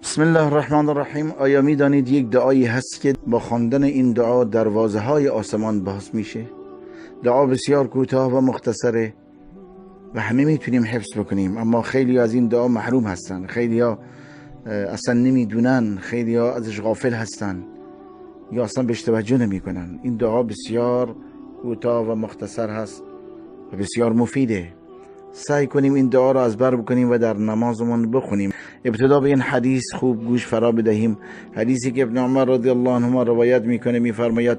بسم الله الرحمن الرحیم. آیا میدانید یک دعایی هست که با خواندن این دعا دروازه های آسمان باز میشه؟ دعا بسیار کوتاه و مختصره و همه میتونیم حفظ بکنیم، اما خیلی از این دعا محروم هستن، خیلی ها اصلا نمیدونن، خیلی ها ازش غافل هستن یا اصلا بهش توجه نمیکنن. این دعا بسیار کوتاه و مختصر هست و بسیار مفیده. سعی کنیم این دعا را از بر بکنیم و در نمازمون بخونیم. ابتدا به این حدیث خوب گوش فرا بدهیم، حدیثی که ابن عمر رضی الله عنهما روایت میکنه. میفرماید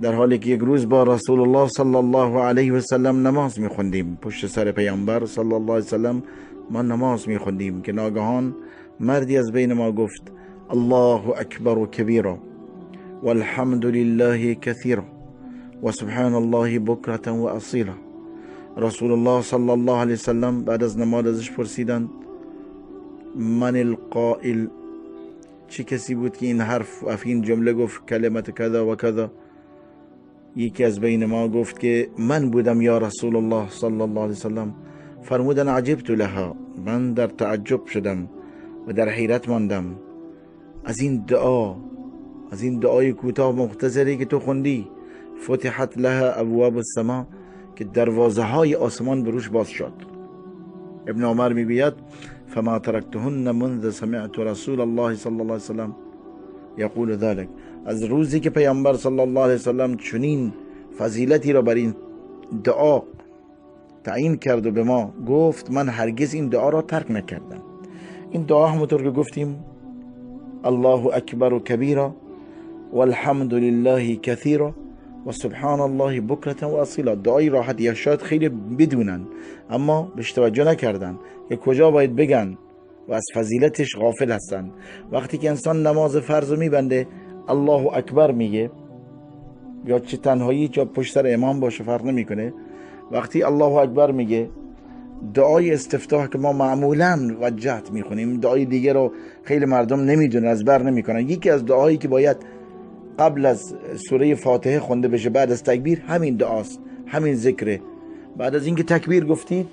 در حالی که یک روز با رسول الله صلی الله علیه و سلم نماز میخوندیم، پشت سر پیامبر صلی الله علیه و سلم ما نماز میخوندیم که ناگهان مردی از بین ما گفت: الله اکبر و کبیرا والحمد لله کثیرا و سبحان الله بکرة و اصیلا. رسول الله صلی الله علیه وسلم بعد از نماز ازش پرسیدند: من القائل؟ چه کسی بود که این حرف و این جمله گفت، کلمت کذا و کذا؟ یکی از بین ما گفت که من بودم یا رسول الله صلی الله علیه وسلم. فرمودن: عجبت لها. من در تعجب شدم و در حیرت ماندم از این دعا، از این دعای کوتاه مختصری که تو خوندی. فتحت لها ابواب السما، که دروازه های آسمان به روش باز شد. ابن عمر میگوید: فما ترکتهن منذ سمعت رسول الله صلی الله علیه وسلم یقول ذلك. از روزی که پیامبر صلی الله علیه وسلم چنین فضیلتی را بر این دعا تعیین کرد و به ما گفت، من هرگز این دعا را ترک نکردم. این دعا همونطور که گفتیم: الله اکبر و کبیرا والحمد لله کثیرا و سبحان الله بکرة و اصیلا. دعای راحت، یا شاید خیلی بدونن اما بهش توجه نکردن که کجا باید بگن و از فضیلتش غافل هستن. وقتی که انسان نماز فرض رو میبنده، الله اکبر میگه، یا چه تنهایی چه پشت سر امام باشه فرق نمیکنه. وقتی الله اکبر میگه، دعای استفتاح که ما معمولا وجهت میخونیم، دعای دیگه رو خیلی مردم نمیدونن، از بر نمیکنن. یکی از دعایی که باید قبل از سوره فاتحه خونده بشه بعد از تکبیر، همین دعاست، همین ذکره. بعد از اینکه تکبیر گفتید،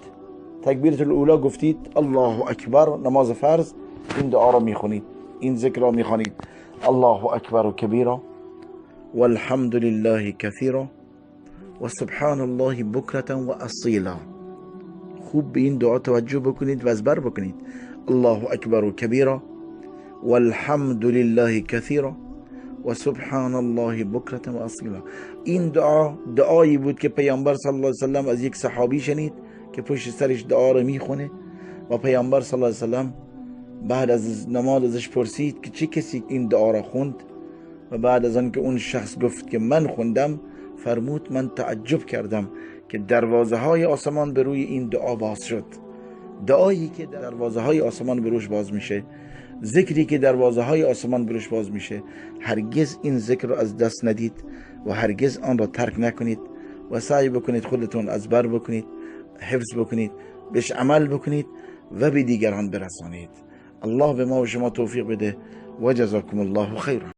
تکبیرة الاولی گفتید، الله اکبر، نماز فرض، این دعا رو میخونید، این ذکر رو میخوانید: الله اکبر و کبیرا والحمد لله کثیرا و سبحان الله بکرة و اصیلا. خوب به این دعا توجه بکنید و از بر بکنید: الله اکبر و کبیرا والحمد لله کثیرا و سبحان الله بکرة و اصیلا. این دعا دعایی بود که پیامبر صلی الله علیه وسلم از یک صحابی شنید که پشت سرش دعا رو میخونه و پیامبر صلی الله علیه وسلم بعد از نماز ازش پرسید که چه کسی این دعا را خوند و بعد از آن که اون شخص گفت که من خوندم، فرمود من تعجب کردم که دروازه های آسمان به روی این دعا باز شد. دعایی که دروازه های آسمان به روش باز میشه، ذکری که دروازه های آسمان به روش باز میشه، هرگز این ذکر رو از دست ندید و هرگز آن را ترک نکنید و سعی بکنید خودتون از بر بکنید، حفظ بکنید، بهش عمل بکنید و به دیگران برسانید. الله به ما و شما توفیق بده و جزاکم الله خیرا.